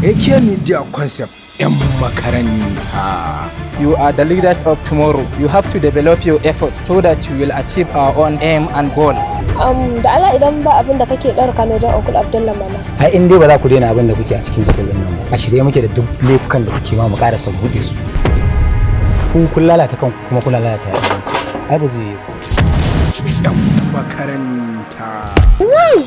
AK Media Concept, 'yan makaranta. You are the leaders of tomorrow. You have to develop your effort so that you will achieve our own aim and goal. Da Allah, idan ba abin da kake ɗaura ni wajen Uncle Abdullah mana. Ai in dai ba za ku daina abin da kuke a cikin school din nan ba, a shirye muke da duk laifukan da kuke ma mu karasa buɗe su. Ku kun lalata kanku kuma kun lalata yayansu. Ai ba zai yi ba. 'Yan makaranta. Wow!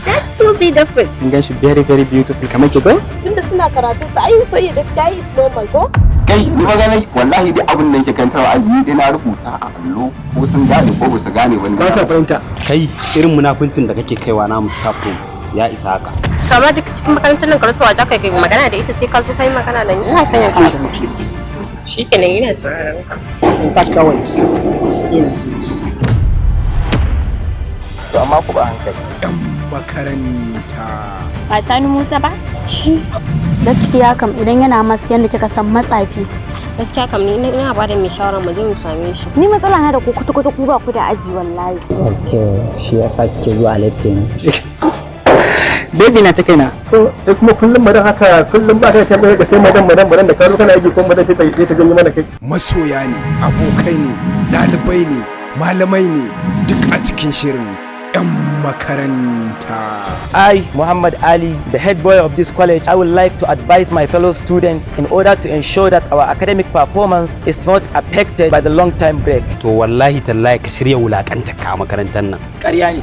That's so beautiful. Kin gan shi, very very beautiful, kamar ki ko? Tunda suna karatu su ayi soyayya, gaskiya is normal ko? Kai, ni magana wallahi duk abin da yake kantarwa aji, ni dai na rubuta a allo, ko sun gane ko ba su gane ba, ni Ba sa fahimta. Kai, irin munafuncin da kake kaiwa na mu staff room ya isa haka. To amma duk cikin makarantar nan ka rasa wa za ka yi magana da ita sai ka zo ka yi magana da ni. Ina son yin karatu. Shikenan, ina sauraron ka. In fact, kawai ina son ki. To amma ku ba hankali. 'Yan makaranta. Ba Sani Musa ba? Shi. Gaskiya kam, idan yana masu yadda kika san matsafi. Gaskiya kam, ni ina ba da mai shawara mu je mu same shi. Ni matsala na da ku kuta kuta, ku ba ku da aji wallahi. Okay, shi yasa kike zuwa late kenan. Baby na ta kaina. To sai kuma kullum madan haka, kullum ba ka tambaya ka sai madan, madan, madan, da ka zo kana aiki ko madan sai ta janyo mana kai. Masoya ne, abokai ne, ɗalibai ne, malamai ne, duk a cikin shirin 'yan makaranta. I, Muhammad Ali, the head boy of this college, I would like to advise my fellow students in order to ensure that our academic performance is not affected by the long time break. To wallahi tallahi, ka shirya wulakanta ka a makarantar nan. Ƙarya ne.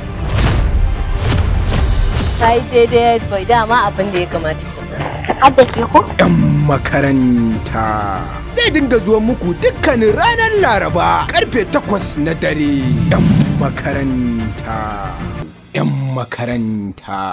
Ta yi daidai, head boy, dama abin da ya kamata kenan. Har da ke ko? 'Yan makaranta zai dinga zuwa muku dukkanin ranar Laraba karfe 8 na dare. 'Yan makaranta, 'yan makaranta.